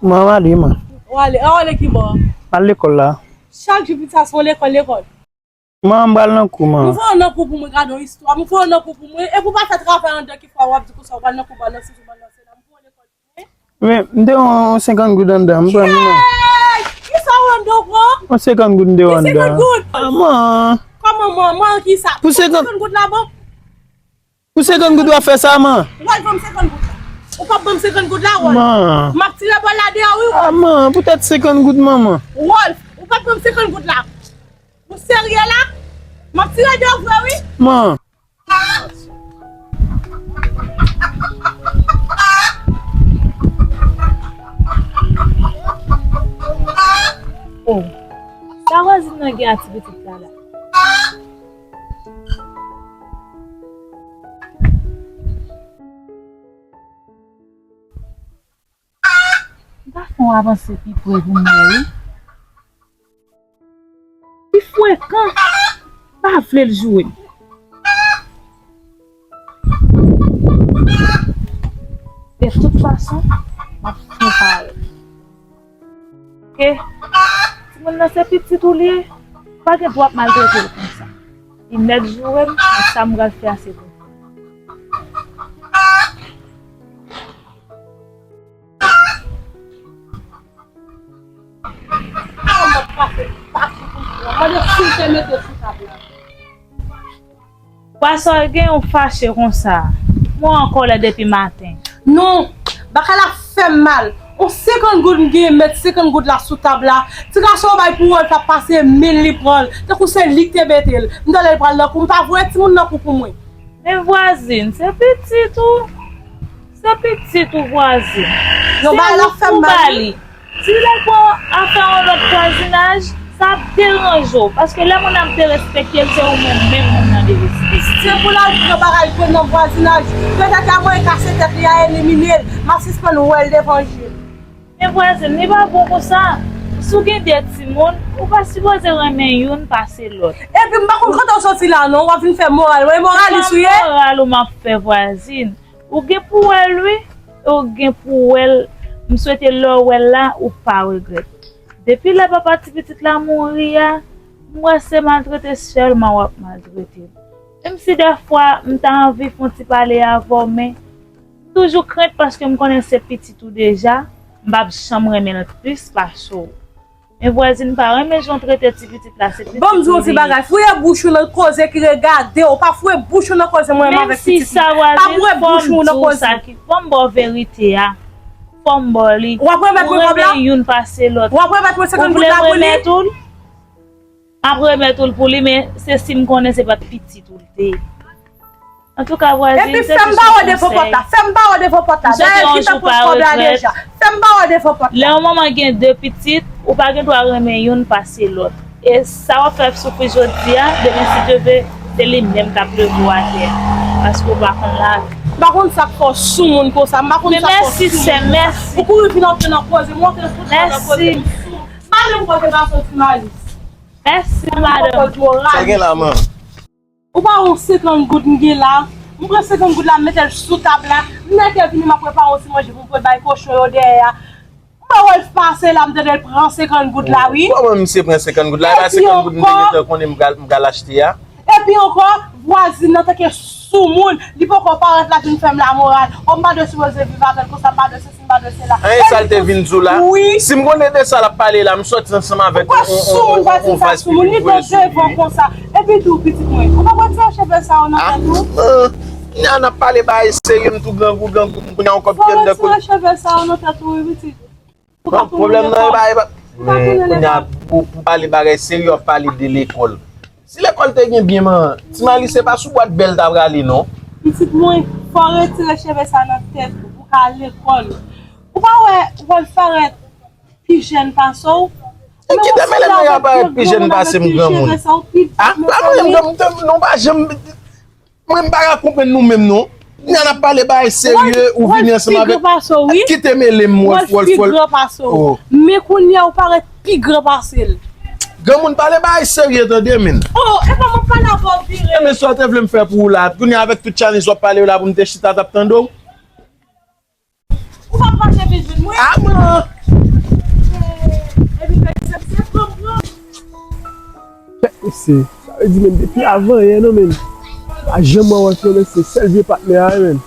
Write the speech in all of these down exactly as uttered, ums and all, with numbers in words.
Mwen, m ale, man. Ou ale, a, ou ale ki bò? M al lekòl la. Chak jou pitit sa se yon lekòl, lekòl. Man, m pral nan kou, man. M voye w nan kou pou mwen, gade yon istwa. M voye w nan kou pou mwen. Epi w pa fè travay anndan ki fè w ap di konsa, w pral nan kou, w pral nan sesi, w pral nan sela. M voye w lekòl pou mwen. Men, m te yon senkant goud anndan, m pran li, man. Hey! Kisa w anndan w pran? Yon senkant goud m te anndan. Ki senkant goud? Ah, man. Kòman, man, man, kisa? Pou senkant goud la, bon? Pou senkant goud w ap fè sa, man? Wolf, ban m senkant goud la. Ou p ap ban m senkant goud la, Wolf? Man. M ap tire bòl la deyò, wi, Wolf. Ah, man, poutèt senkant goud, manman. Wolf, ou p ap ban m senkant goud la. Ou serye la? M ap tire deyò vre, wi. Man. Oh, sa vwazin nan gen a ti pitit la la? M ta fè yon avanse pi pre pou m wè, wi. Li frekan, m pa vle l joure m. De tout fason, m ap fè parèy. Ke timoun nan se pitit ou li ye, ou pa gen dwa ap maltrete l konsa. Li mèt joure m, men sa m pral fè a se pou mwen. Pwasò gen ou fache konsa. Mwen an kòlè depi maten. Non, bagay la fè m mal. On senkant goud m genyen, met senkant goud la sou tab la. Ti gason bay pou wòl t ap pase men li pran l. Tankou se li k te mete l. M tande l pral nan kou. M pa voye timoun nan kou pou mwen. Men vwazin, se pitit ou. Se pitit ou vwazin. Se ou pou ba li. Si l al pran afè yon lòt vwazinaj, sa ap deranje w. Paske lè moun nan ap derespekte l, se ou menm menm moun nan derespekte. Se pou l al pran bagay pou nan vwazinaj. Petèt la mwen kase tèt li a elimine l. M ap sispann wè l devan je m. Men vwazin, li pa bon konsa. Si w gen de timoun, ou pa sipoze renmen youn pase lòt. Epi m pa konn kote w soti la non, w ap vin fè moral. Mwen moralis ou ye? Moral ou m ap fè vwazin. Ou gen pou wè l wi, ou gen pou wè l. M swete lè w wè l la, ou pa regrèt. Depi lè papa ti pitit la mouri a, m wè se maltrete sèlman w ap maltrete l. Menm si dèfwa m ta anvi fè yon ti pale avè w, men m toujou krent paske m konnen se pitit ou deja, m p ap janm renmen l plis pase w. Men vwazin pa renmen jan w trete ti pitit la, se pitit ou li ye. Ban m di w yon ti bagay, fouye bouch ou nan koze ki regade w, pa fouye bouch ou nan koze mwen menm avèk pitit mwen. Pa fouye bouch ou nan koze. Menm si sa vwazin, fò m di w sa ki, fò m ba w verite a. Fò m ba w li. W ap remèt mwen kòb la? Ou renmen youn pase lòt. W ap remèt mwen senkant goud la pou li? Ou vle remèt ou l? M ap remèt ou l pou li, men se si m konnen se pa t pitit ou l te ye. Antouka, vwazin, se jis yon konsèy. Epi fè m ba w devan pòt la, fè m ba w devan pòt la. Dayè l gentan pran kòb la deja. Fè m ba w devan pòt la. Lè yon manman gen de pitit, ou pa gen dwa renmen youn pase lòt. E sa w ap fè soufri jodi a, demen si Dye vle, se li menm k ap leve w atè. Paske w pa konn lavi. M pa konn sa k fè w sou moun konsa, m pa konn sa k fè w sou moun konsa. Men mèsi, sè, mèsi. Ou kouri vin antre nan koze m, ou antre tout tan nan koze m sou. Pa menm kote pa soti Malis. Mèsi, madanm. Sa gen la, man? Ou pa wè yon senkant goud m gen la? M pran senkant goud la, m mete l sou tab la. M nèke vini, m ap prepare yon ti manje pou m pote bay kochon yo dèyè a. M wè Wolf pase la, m tande l pran senkant goud la, wi. Kòman misye pran senkant goud la? E pa senkant goud m te gentan konnen m pral, m pral achte a? Epi ankò, vwazin nan tanke soumoun, li poko parèt la vin fè m lamoral. O, m pa dwe sipoze viv avè l konsa, m pa dwe sesi, m pa dwe sela. An, e sa l te vin di w la? Wi. Si m konnen de sa l ap pale la, m sòti ansanm avèk yon, yon, yon, yon vwazin ki vin voye sou li. Epi tou, pitit mwen, ou pa pral tire cheve sa yo nan tèt ou? Ah, ah. Kounye a n ap pale bagay serye, m tou grangou, grangou, m kounye a yon kòb ki anndan kòl. Fò w retire cheve sa yo nan tèt ou, wi, pitit. Bon, pwoblèm nan, e pa, e pa, men kounye a, pou, pou pale bagay serye, w ap pale de lekòl. Si lekòl te gen byen, man, Ti Malis, se pa sou bwat bè l ta prale, non. Pitit mwen, fò w retire cheve sa nan tèt ou pou w ka al lekòl. Ou pa wè Wolf parèt pi jèn pase w? Ou menm ou sanble avèk granmoun avèk ti cheve sa w pi... Ah, pa mwen, m, m, m, non, pa janm. Mwen, m pa ka konprann nou menm, non. Kounye a n ap pale bagay serye, ou vini ansanm avèk... Kite mele m, Wolf, Wolf, Wolf. Wolf pi gran pase w. Oh. Men kounye a, ou parèt pi gran pase l. Granmoun, pale bagay serye tande, men. Oh, e pa mwen pale avè w vire. E men sa w te vle m fè pou ou la? Kounye a avèk tout challenge w ap pale yo la pou m te chita t ap tande w? Ou pa fache vin jwenn mwen? Ah, mwen. Epi fè se se pran pran. Kèt mesye, sa vle di menm depi avan yè non menm. Pa janm wè Wòch menm, se sèl vye patnè a menm.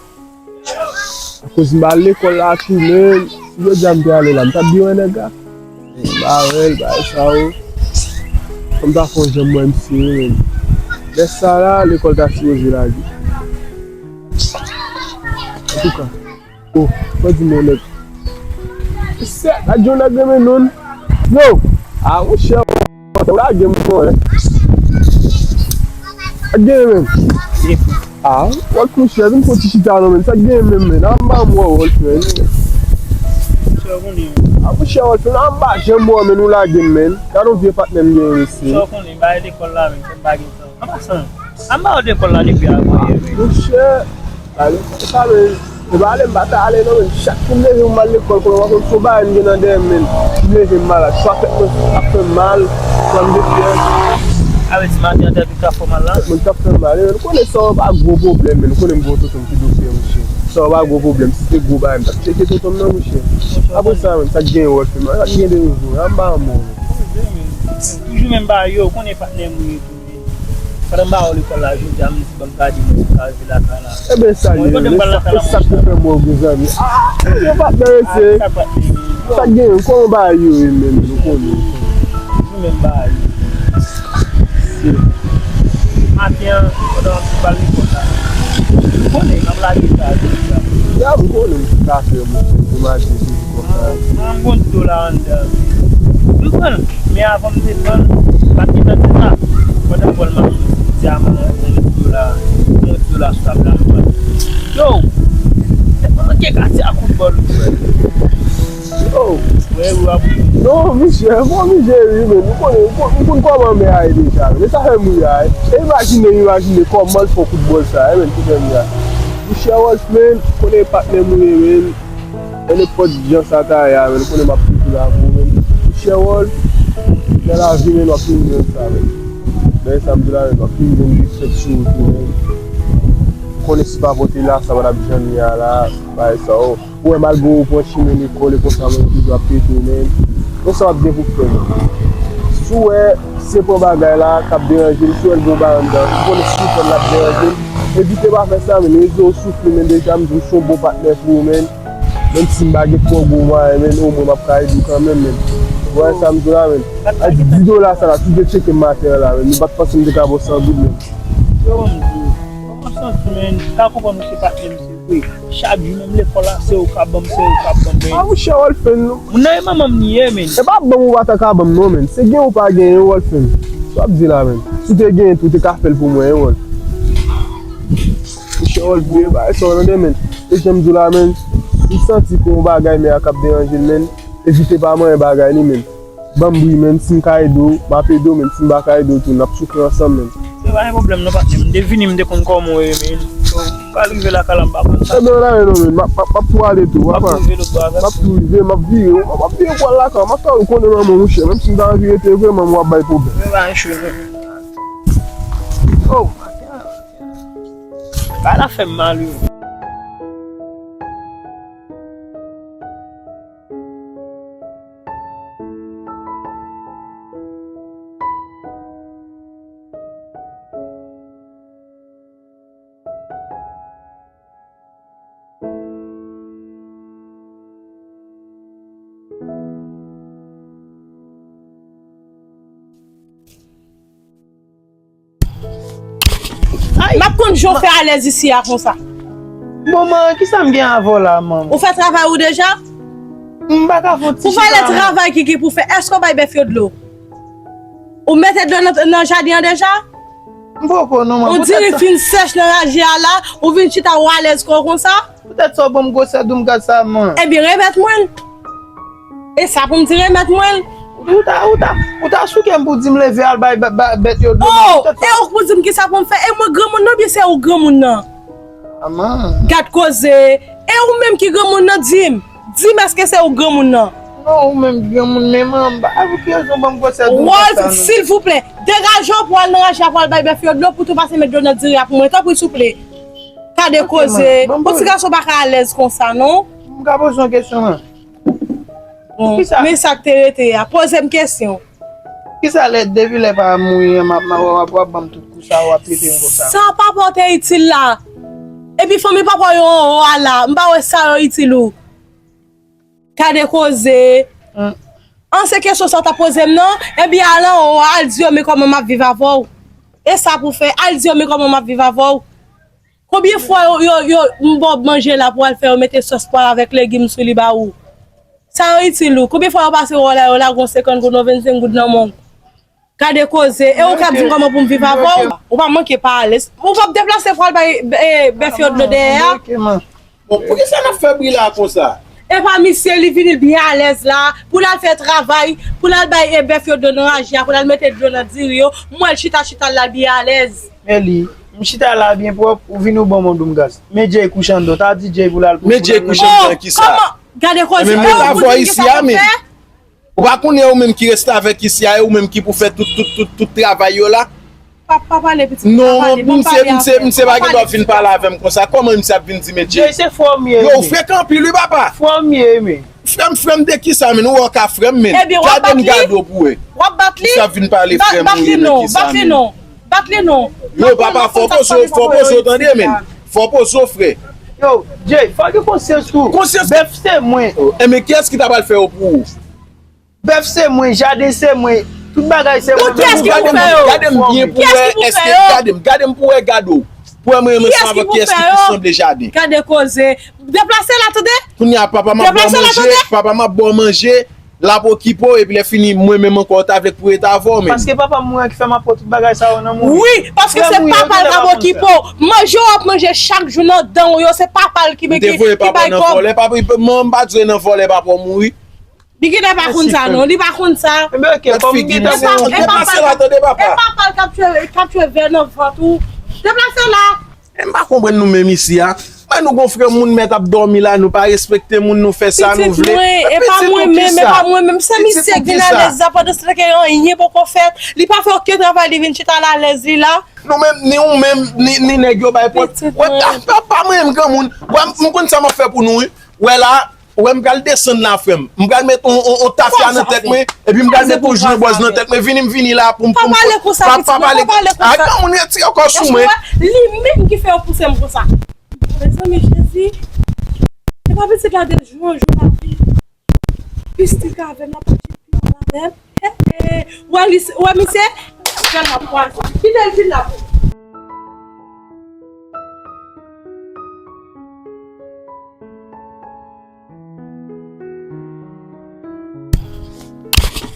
Akoz m pa al lekòl la tou menm. Si jodi a m te ale la, m t ap byen wè nèg la. M pa wè l, bagay sa yo. Kòm ta fè yon jan m wè misye menm. Lè sa la, lekòl ta sipoze lage. Antouka. Oh, mwen di mwen nèg. Sè, gad yon nèg renmen nou. Yo! Ah, monchè, ou lage m, mwen. Sa k genyen menm? Ah, Wòch monchè, vin fè ti chita non, men. Sa k genyen menm, men? Anba m wè Wòch, men. Ah, monchè, Wòch, men, anba janm wè, men, ou lage m, men. Gad yon vye patnè m genyen isi. Sa w konnen, bagay lekòl la, men, fò m pa gen tan. An pasan, an ba w lekòl la depi avan yè, men. Monchè, ale, sa, men, e pa ale, m pa ta ale, non, men. Chak kou m leve, m al lekòl, konnen w ap konn son bagay m gen nan dèyè m, men. M leve, m malad. Swa tèt mwen ap fè m mal, swa m gen fyèv. A vle di maten an, tèt ou t ap fè w mal la? Tèt mwen t ap fè m mal, men. Ou konnen sa yo pa gwo pwoblèm, men. Ou konnen m gen yon tonton m ki doktè, monchè. Sa yo pa gwo pwoblèm. Si se gwo bagay, m t ap tcheke tonton m nan, monchè. Apre sa, men, sa k gen Wòch, men. Sa k gen de nouvo? Anba mò, men. Toujou menm bagay yo, ou konnen patnè m ou ye tou. Pandan m pa wè w lekòl la, jodi a, m di, "Ban m gade mwen si m ka rive lakay la." Ebyen, sa ye, men sa k pou fè mwen, mezanmi. Ah, yo pa t nan rete. Sa k gen, kòman bagay yo ye menm, nou konnen. Nou menm bagay yo. Maten an, pandan m ap pral lekòl la, ou konnen, m ap lage sa deja. Ya, m konnen m ka fè, mwen, pou maten. Mwen, m gon ti dola anndan. M pran l, men avan m te pran l, m pa t gentan di sa. Pandan m pran l, m ap soti, m di a manman m, m pran yon ti dola, m pran yon ti dola sou tab la, m pran l. Yo! Se pa manke kase a kout bòl ou fè. Yo! Wè, ou ap. Non, monchè, bon, monchè, wi, men nou konnen, nou konn kòman mè a ye deja, men sa fè m ri a, e. E imajine, imajine kòman l fè kout bòl sa, e, men, ki fè m ri a. Monchè Wòch, men, konnen patnè m ou ye, men. Nan nenpòt jan sa ta ye a, men, konnen m ap toujou la pou ou, men. Monchè Wòch, nan lavi, men, w ap fin jwenn sa, men. Men sa m di la, men, w ap fin jwenn respè sou ou tou, men. Konnen si pa pote la, sa pa t ap janm ye a la, bagay sa yo. Ou wè, malgre ou pran chimen lekòl, e konsa, men, ou toujou ap pete w, men. Konsa w ap gen pou fè, men. Si w wè, se pran bagay la k ap deranje m, si w wè l gen yon bagay anndan, ou konnen si w pran l, l ap deranje m. Evite pa fè sa, men. Rezo yo soufle, men, deja, m di w, m se yon bon patnè pou ou, men. Menm si m pa gen twò gwo mwayen, men, omwen m ap ka ede w kanmenm, men. Ou wè sa m di w la, men. A di dis dola sa la, si w te tcheke m maten an la, men, m pa t panse m te ka ba w san goud, men. Yo, m di w, kòman w santi, men? M ka konprann ou se patnè m, se vre. Chak jou, menm lekòl la, se ou k ap ban m, se ou k ap ban m, men. A, monchè, Wòlfen, non. Moun nan e manman m li ye, men. E pa ban m ou pa ta ka ban m, non, men. Se gen ou pa genyen, Wòlfen. Sa w ap di la, men. Si w te genyen tou, ou te ka fè l pou mwen, wi, Wòl. Monchè Wòl, vye bagay sa w tande, men. E jan m di w la, men, si w santi gon bagay mè a k ap deranje l, men, evite pa manyen bagay li, men. Ban m bri, men, si m ka ede w, m ap ede w, men, si m pa ka ede w tou, n ap soufri ansanm, men. Se pa gen pwoblèm non, patnè m. M te vini, m te konn kòman w ye, men. So, m pral rive lakay la, m pa konn sa. Ebyen, ann ale non, men, m ap, m ap, m ap tou ale tou, papa. M ap tou rive lòt bò avè m. M ap tou rive, m ap vire, m ap vire pou al lakay, m ap fè ou konnen manman w, monchè, menm si m ta anvi rete vre, manman w ap bay pwoblèm. Men pa enchwe, men. Oh! Bagay la fè m mal, wi. Ay! M ap konn jan w fè alèz isi a konsa. Bon, man, kisa m gen avè w la, man? Ou fè travay ou deja? M pa ka fè yon ti chita. Pou valè travay ki gen pou fè, èske w bay bèf yo dlo? Ou mete dlo nan, nan jaden an deja? M poko, non, man. Ou diri fin sèch nan raje a la, ou vin chita ou alèz kò w konsa? Poutèt sa w ban m gwosè dou m gad sa, man. Ebyen, remèt mwen l. E sa pou m di remèt mwen l. Ou ta, ou ta, ou ta souke m pou di m leve al bay bè-, bè-, bèt yo dlo, man. Oh, poutèt sa. E ou k pou di m kisa pou m fè? E mwen granmoun nan, byen se ou granmoun nan? Ah, man. Gad koze. E ou menm ki granmoun nan, di m. Di m èske se ou granmoun nan? Oh, ou menm granmoun, men manman, avèk ki rezon ban m gwosè doum konsa, non? Rolf, silvouplè, degaje w pou al nan raje a pou al bay bèf yo dlo pou tou pase met dlo nan diri a pou mwen, tanpri, souple. Gade koze. Yon ti gason pa ka alèz konsa, non. M ka poze yon kesyon, man? Bon, men sa k te rete a. Poze m kesyon. Kisa lè, depi lè pa mouri an, m ap, m ap, w ap, w ap ban m tout kou sa, w ap trete m konsa? Sa pa pòte itil la. Epi fanmi papa yo anwo a la, m pa wè sa yo itil ou. Gade koze. An, se kesyon sa w t ap poze m nan? Ebyen, al anwo a, al di yo men kòman m ap viv avè w. E sa pou fè, al di yo men kòman m ap viv avè w. Konbyen fwa yo, yo, yo, m ba w manje la pou al fè yo mete sòs pwa avèk legim sou li ba ou? Sa yo itil ou? Konbyen fwa yo pase wè w la, yo lage yon senkant goud, yon vennsenk goud nan men w? Gade koze, e ou k ap di m kòman pou m viv avè w? Ou pa manke pa alèz. Ou p ap deplase pou al bay, e, bèf yo dlo dèyè a? Bon, poukisa n ap fè bri la konsa? E pa misye, li vini, l byen alèz la, pou l al fè travay, pou l al bay, e, bèf yo dlo nan raje a, pou l al mete dlo nan diri yo, m wè l chita, chita la, l byen alèz. Men li, m chita la byen pwòp, ou vini ou ban m yon doum gaz. Men Jay kouche anndan, w ta di Jay pou l al pou, men Jay kouche anndan kisa? Kòman? Gade koze, e ou pou di m kisa pou m fè? Ou pa konnen ou menm ki restavèk isi a, e ou menm ki pou fè tout, tout, tout, tout travay yo la? Pa, pa pale pitit, non, pa pale, misye, misye, misye pa gen dwa vin pale avè m konsa. Kòman misye ap vin di m, Jay? Jay, se frè m ye. Yo, ou frekan anpil wi, papa. Frè m ye, men. Frè m, frè m de kisa, men? Ou wè w ka frè m, men. Ebyen, w ap bat li? Gade m gade w pou wè. W ap bat li? Misye ap vin pale frè m, ou ye, men kisa, men? Bat li non, bat li non. Yo, papa, fò poze w, fò poze w tande, men. Fò poze w, frè. Yo, Jay, fò gen konsyans tou. Konsyans? Bèf se mwen. Enben, kiyès ki ta pral fè yo pou ou? Bèf se mwen, jaden se mwen, tout bagay se mwen. Donk, kiyès ki pou fè yo? Gade m byen pou wè, èske, gade m, gade m pou wè, gade w. Pou wè mwen menm ansanm avèk kiyès ki pou sanble jaden. Gade koze. Deplase la, tande. Kounye a, papa m ap ba w manje, papa m ap ba w manje, l ap okipe w, epi lè fini, mwen menm ankò, w ta vle k pou rete avè w menm. Paske papa m mouri an ki fè m ap wè tout bagay sa yo nan mouri. Wi, paske se papa l k ap okipe w. Manje w ap manje chak jou nan dan w yo, se papa l ki, ki, ki bay kòb. M te voye papa w nan vòlè, papa, manman m pa di w e nan vòlè papa w mouri. Bigida pa konn sa non, li pa konn sa. Enben, ok, kòm m gentan konn. E papa l k ap, e papa l k ap tchwe, k ap tchwe vè nan vant ou. Deplase la. E m pa konprann nou menm isi a. Mwen, nou gon frè moun mèt ap dòmi la, nou pa respekte moun, nou fè sa nou vle. Pitit mwen, e pa mwen menm, e pa mwen menm. Se misye k vin alèz la pandan se tan ke anyen poko fèt. Li pa fè okenn travay, li vin chita la alèz li la. Nou menm, ni ou menm, ni, ni nèg yo bay pòt. Pitit mwen. Wè, pa, pa, pa mwen menm granmoun. Wè, m konn sa m ap fè pou nou, wi. Wè la, Ou wè, m pral desann la, frè m. M pral met on, on, on tafya nan tèt mwen, epi m pral met on jwebòz nan tèt mwen. Vini, m vini la pou m, pou m, pa pale konsa, pa, pitit mwen, pa pale konsa. A, granmoun retire kò sou mwen. Li menm ki fè yo pouse m konsa. Mezanmi, Jezi. Se pa pitit la de jou an jou l ap vin. Plis li ka avè m, l ap plis pi mal avè m. Hey, hey. Wè, li, wè, misye. Gad m ap pwaze. Kite l vin la pou.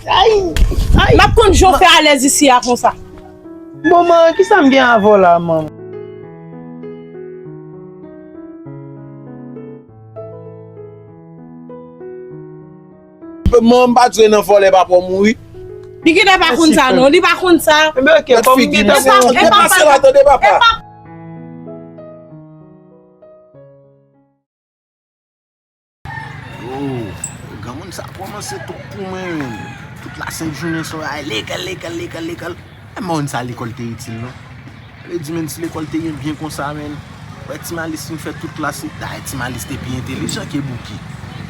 Ay, ay. M ap konn jan w fè alèz isi a konsa. Bon, man, kisa m gen avè w la, man? Man, m pa di w e nan vòlè papa w mouri. Bigida pa konn sa non, li pa konn sa. Enben, ok, kòm m gentan konn. Deplase la, tande, papa. Oh, granmoun sa kòmanse twòp pou mwen, menm. Tout la sent jounen sa, ay, lekòl, lekòl, lekòl, lekòl. E mwen, sa lekòl te itil, non? Vle di, menm si lekòl te byen konsa, menm. Wè, Ti Malis fin fè tout klas li. Dayè, Ti Malis te pi entelijan ke Bouki.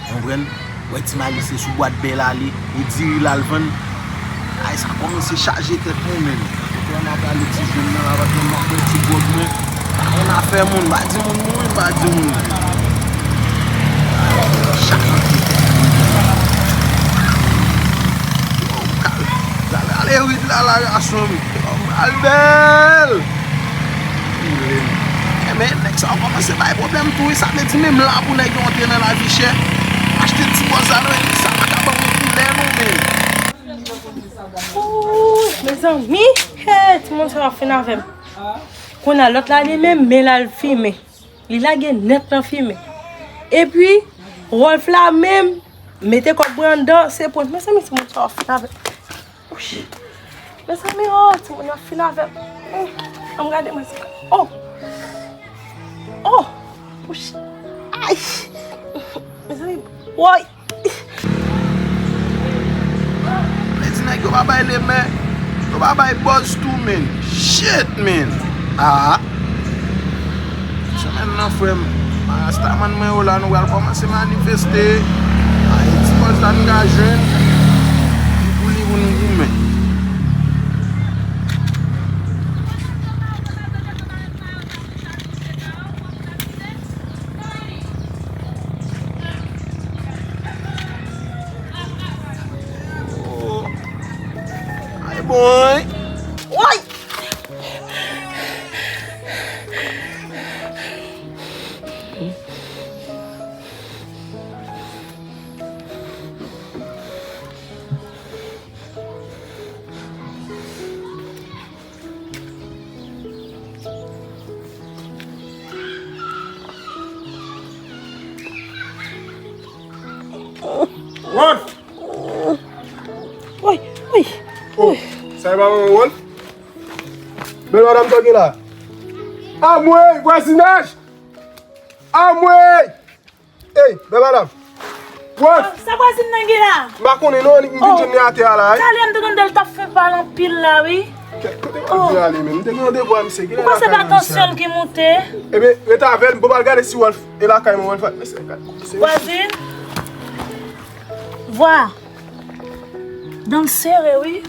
Konprann? Wè, Ti Malis se sou bwat bè l ale, e diri l al vann. Ay, sa kòmanse chaje tèt mwen, menm. Kote m ap ale ti jèn nan, la, pa t menm ap pran ti gwòg mwen. Pa konn afè moun, m pa di moun mouri, m pa di moun. Chak nan tèt mwen. Yo, kal, kal, ale rid la, la, gason m. Yo, m pral bèl. Enben, nèg sa yo kòmanse bay pwoblèm tou, wi. Sa vle di, menm la pou nèg yo antre nan lavi chè, achte ti bòz la, non, sa pa ka ban mwen koulè, non, men. Ooh, mezanmi, hey, timoun sa yo ap fin avè m. Kounye a, lòt la, li menm, men l al fimen. Li lage nèt nan fimen. Epi, Rolf la menm, mete kòb mwen anndan, se pwent. Mezanmi, timoun sa yo ap fin avè m. Ouch. Mezanmi, oh, timoun yo ap fin avè m. Hum, ann gade mwen se. Oh. Oh. Ouch. Ay. Mezanmi, woy. Nèg yo pa bay lemè, yo pa bay buzz tou, men. Shit, men. Ah. Semèn nan, frè m, rastaman mwen yo la, nou pral kòmanse manifeste. Ay, ti buzz la nou ka jwenn. Pou li, pou nou goumen. Oh. Ay, bon, hein? Woy! Wolf! Woy, woy, oh, woy. Sa e pa manman Wolf? Bèl madanm sa w gen la. Anmwey, vwazinaj! Anmwey! Ey, bèl madanm. Wolf! Oh, sa vwazin nan gen la? M pa konnen non, m vin jwenn li atè a la, wi. Talè m te tande l t ap fè pale anpil la, wi. Kote m ap vin ale, men? M te gen yon devwa, misye. Ou panse se pa tansyon l ki moute? Ebyen, rete avè l, m pral gade si Wolf e lakay mwen, Wolf. Mesye, gade, mesye. Vwazin. Vwa. Dan sere, wi.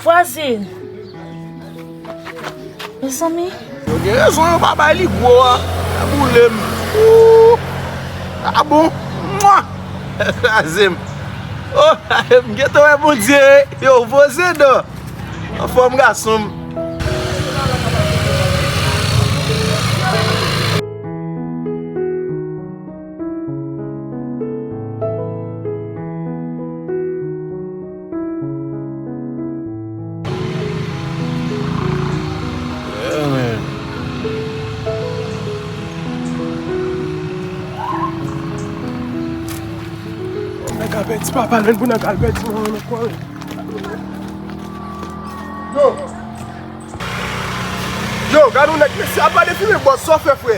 Vwazin. Mezanmi. Yo gen rezon, yo pa bay li gwo a. Sa boule m. Ooh. Ah bon? Mwa! Kraze m. Oh, m gentan wè Bondye. Yo, poze non. Anfòm, gason m. Yeah, man. Nèg Albèti, papa l, menm pou nèg Albèti, mwen, mwen, mwen. Yo! Yo, gade yon nèg, mesye, apa de fimen bòs, sa w fè, frè?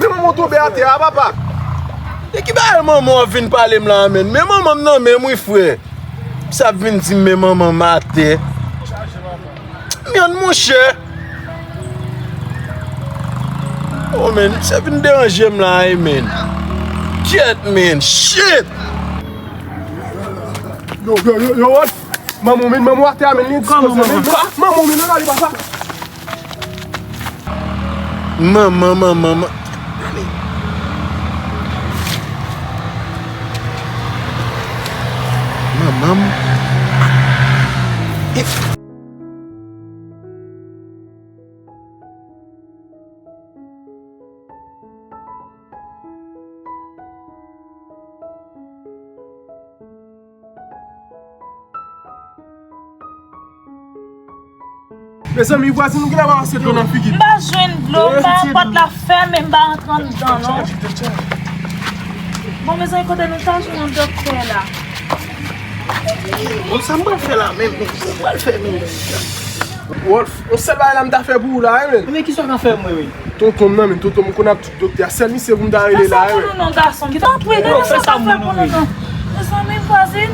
Men manman w tonbe atè a, papa. E ki bagay manman w ap vin pale m la a, menm? Men manman m nan menm, wi, frè. Misye ap vin di m men manman m atè. Mèd, monchè. Oh, man, misye vin deranje m la, wi, man. Kyèt, man. Shit! Yo, yo, yo, yo, what? Manman w, men, manman w atè a, men, li dispoze, men. Manman w, men, nan ale, papa. Manman, manman, man-, ale. Manman m. Mezanmi, vwazin, nou genlè pa pase dlo nan figi. M pa jwenn dlo, m pa, pòt la fèmen, m pa antre anndan non. Bon, mezanmi, kote nou ta jwenn yon doktè la? Bon, sa m pral fè la menm, men, sa m pral fè menm? Wolf, yon sèl bagay la m ta fè pou ou la, wi, men. Men kisa w ka fè mwen, wi? Tonton m nan, men, tonton m, ou konn ap di doktè a, sèl misye pou m ta rele la, wi. Sa fè pou nou non, gason. Tanpri, gade sa sa fè pou nou non. Mezanmi, vwazin.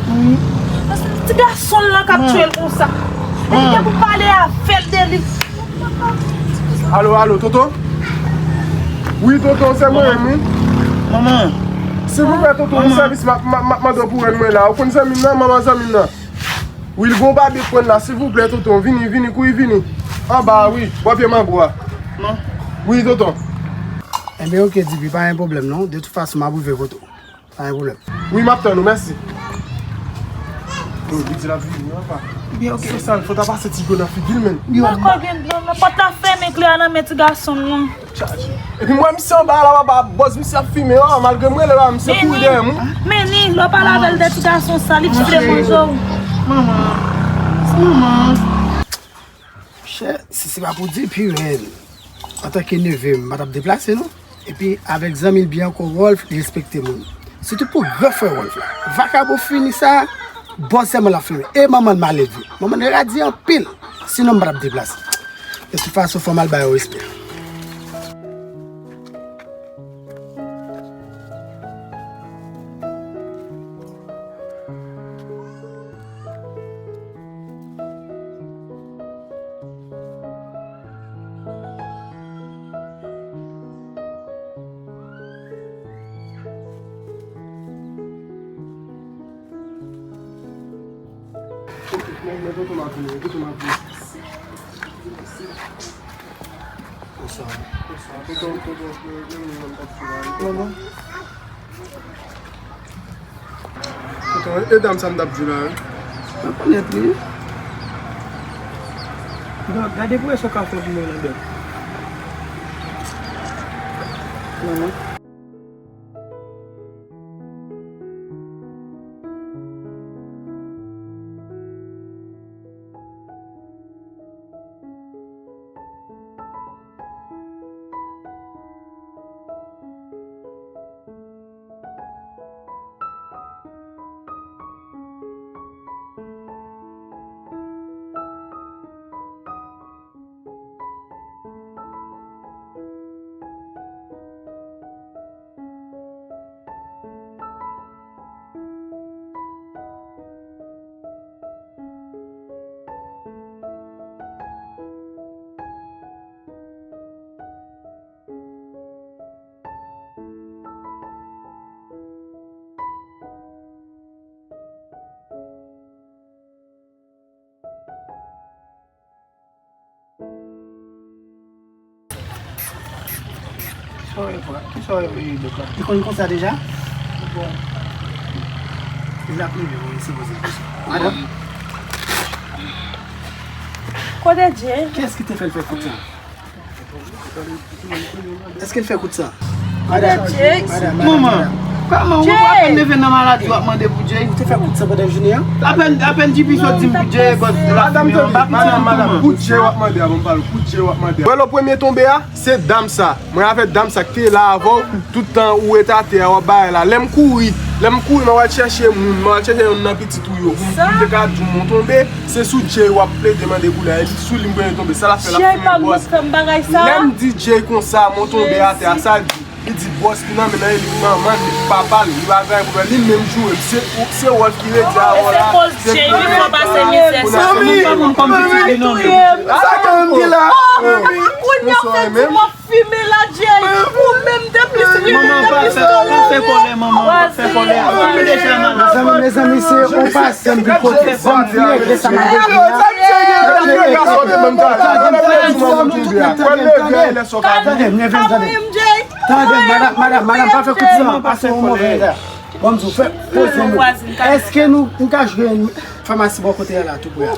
Ti gason l lan k ap tye l konsa. Li te pou pale avè l de li. Alo, alo, tonton? Wi, tonton, se mwen menm, wi. Manman. Silvouplè, tonton, yon sèvis m ap, m ap, m ap mande w pou rèn mwen la. Ou konn zanmi m nan, manman zanmi m nan. Wi, l gon babye k pran la, silvouplè, tonton, vini, vini, kouri vini. Anba a, wi, bò pye mango a. Non. Wi, tonton. Enben, oke, Dipi, pa gen pwoblèm, non. De tout fason, m ap rive kote w. Pa gen pwoblèm. Wi, m ap tann ou, mèsi. Yo, li di l ap vini, anba. Byen, oke. Se sa, fò ta pase ti dlo nan figi l, menn. Yo. Pako gen dlo, nan pòt la fèmen, kle a nan men ti gason m, non. Chaje. Epi m wè misye anba la, papa, bòz misye ap fimen, oh, malgre m rele la, misye kouri dèyè m, wi. Men ni, lè w pale avè l de ti gason sa, li kite manje w. Manman. Manman. Monchè, si se pa pou Dipi, men, antanke neve m, m pa t ap deplase, non. Epi, avèk zanmi l byen ankò, Wolf, li respekte moun. Sitou pou gran frè Wolf la. Vakabon fini sa, bòz sèlman l ap fimen. E manman l malelve. Manman l radi anpil. Sinon, m pa t ap deplase. De tout fason, fò m al ba yo respè. Men, men tonton m ap vini, tonton m ap vini. Bonswa. Bonswa. Tonton, tonton, e, menm nou menm k ap di la. Non, non. Tonton, e dam sa m t ap di la, wi. Mwen konèt li. Bon, gade pou wè sa w ka fè pou mwen, Lambert. Non, non. Kisa w wè, kisa w wè, e, dòk la? Li konn konsa deja? Bon. Li ap rive, wi, li sipoze konsa. Madanm. Kote Jay? Kiyès ki te fè l fè kout sa? Èske l fè kout sa? Madanm, madanm, madanm, manman, kòman ou apèn leve nan maladi w ap mande pou Jay? Ou te fè kout sa pandan jounen an? Apèn, apèn J P sot di m pou Jay, bòs, l ap fimen anba, pitit ou tou, manman. Kout Jay w ap mande a, ban m pale w, kout Jay w ap mande a. Wè lè w premye tonbe a, se dam sa. Mwen avè dam sa k te la avè w, tout tan ou ret atè a, w ap bay la. Lè m kouri, lè m kouri, m al chèche moun, m al chèche youn nan pitit ou yo. Pou m, pou m te ka di w mwen tonbe, se sou Jay w ap plede mande pou la. E sou li m premye tonbe, sa l ap fè, l ap fimen bòs. Lè m di Jay konsa, mwen tonbe atè a, sa l di? Li di bòs ki nan men l, li manman l, li papa l, li pa gen pwoblèm, li menm joure m. Se, se Wolf ki redi a wò la. Se koz Jay pi fò pase mizè sa. Manmi, manmi, touye m. Sa ke m di la? Kounye a w fè di w ap fimen la, Jay. Ou menm te plis rive, te plis tolere. Manman, pa fè kòlè, manman, pa fè kòlè. Mezanmi, mezanmi, se yon pas. Sèm pi kote, sèm pi regle sa, madanm. Tande, tande, tande, tande, tande, madanm, madanm, pa fè kout sa. Tande, madanm, madanm, madanm, pa fè kout sa. Pase yon move eta. Bon, m di w, fè, poze nou. Èske nou, nou ka jwenn famasi bò kote a la, tou prè a?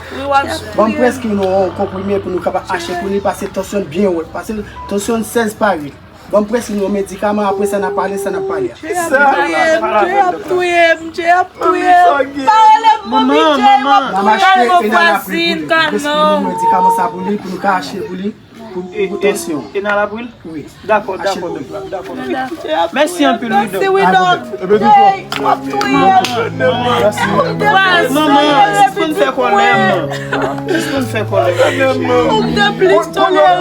Bon, m prèske nou yon konprime pou nou kapab achte pou li, pase tansyon l byen wo, pase tansyon l sèz pa uit. Ban m prèske nou yon medikaman, apre sa n a pale sa n ap pale a. Jay ap touye m, Jay ap touye m, Jay ap touye m. Pa rele m manmi, Jay, w ap touye m. Kalme w vwazin, kalme w. Prèske nou yon medikaman sa pou li, pou nou ka achte pou li, pou, pou tansyon. E n al apre l? Wi. Dakò, dakò, dòk la, dakò. Mèsi anpil, wi, dòk. Mèsi, wi, dòk. Jay, w ap touye m. Manman, sispann fè kòlè, manman. Sispann fè kòlè. Ou te plis tolere.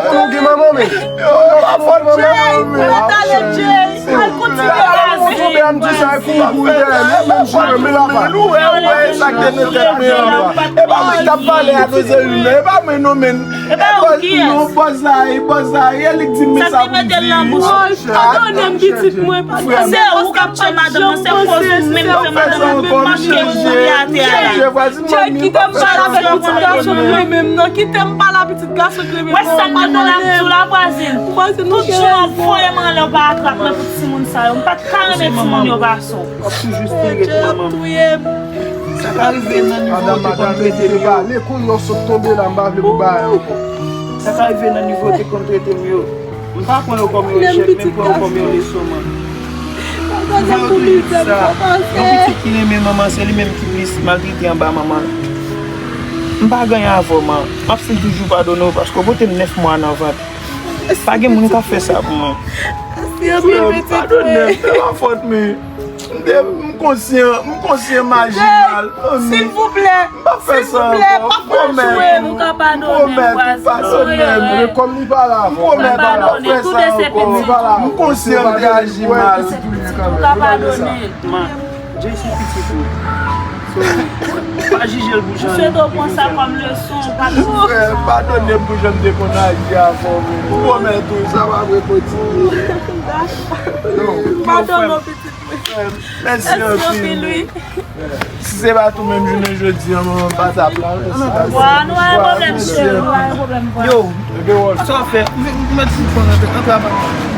Konnen w gen manman, men. Jay, ou ret ale, Jay. Al kontinye. Ou tonbe, m di sa, e kou w ap fè, li menm joure m, li la pa. Ou wè, ou wè, sa k te nan tèt mwen an, non. E pa mwen k t ap pale a Joseline, non. E pa mwen, non, men. E bòz, non, bòz la, e bòz la, e li k di m sa pou m di. Padone m, pitit mwen, padone m. Se ou k ap tchwe madanm nan, se koz ou menm fè madanm nan vin manke mouri atè a la. Jay, kite m pale avèk pitit gason k renmen m nan, kite m pale a pitit gason k renmen m nan, padone m. Wè sa m gen pou la m di w la, vwazin. Tout jou w ap voye m anlè, w pa atrap mwen pou timoun sa yo. M pa t ka renmen timoun yo gason. W ap toujou espere pou manman m. Sa ka rive nan nivo w te konn trete m yo. Pale, kounye a w sot tonbe la, m pa vle pou bagay ankò. Sa ka rive nan nivo w te konn trete m yo. M pa pran yo kòm yon echèk, men m pran yo kòm yon leson, man. M voye w toujou di sa. Yon pitit ki renmen manman, se li menm ki plis maltrete anba manman l. M pa gen anyen avè w, man. M ap still toujou padone w, paske w pote m nèf mwa nan vant. Pa gen moun k ap fè sa pou mwen. Frè m, padone m, se pa fòt mwen. M te, m konsyan, m konsyan majinal. Silvouplè, m pa fè sa ankò. M pwomèt ou, m pwomèt ou, padone m. Men kòm li pa la, m pwomèt ou, m pa fè sa ankò. M konsyan m te aji mal. Ou ka padone. Man, Jay se pitit ou. So, pa jije l pou jan li te fè sa. M swete w pran sa kòm leson, padone. Frè, padone m pou jan m te konn aji avè w, men. M pwomèt ou, sa p ap rekontinye. Dakò. Padone m, pitit mwen. Mèsi anpil, wi. Si se pa tou menm jounen jodi an, mwen pa t ap la. Wa, nou pa gen pwoblèm, cheri, nou pa gen pwoblèm. Yo, sa w fè? Ou mèt foup antre, antre avè m.